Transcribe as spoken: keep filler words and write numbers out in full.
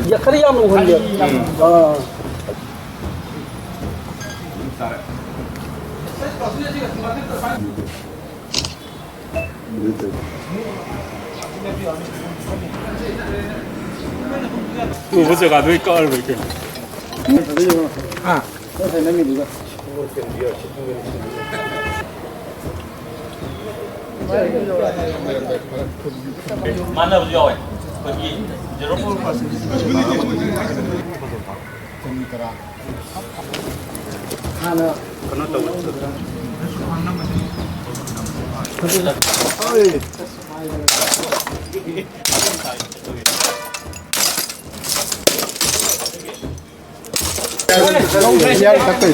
ꯌꯥ, ꯈꯔ ꯌꯥꯝꯅ ꯎꯍꯟꯒꯦ꯫ ꯑꯥ꯫ ꯎꯕ ꯖꯒꯥꯗꯣ ꯑꯩ ꯀꯛꯑꯔꯣꯏ ꯀꯩꯅꯣ꯫ ꯍꯥ? ꯃꯥꯟꯅꯕꯁꯨ ꯌꯥꯎꯋꯦ꯫ ꯑꯩꯈꯣꯏꯒꯤ zero four percent꯫ ꯍꯥꯟꯅ ꯀꯩꯅꯣ ꯇꯧꯕ꯫ ꯌꯥꯔꯦ, ꯀꯛꯄꯩ꯫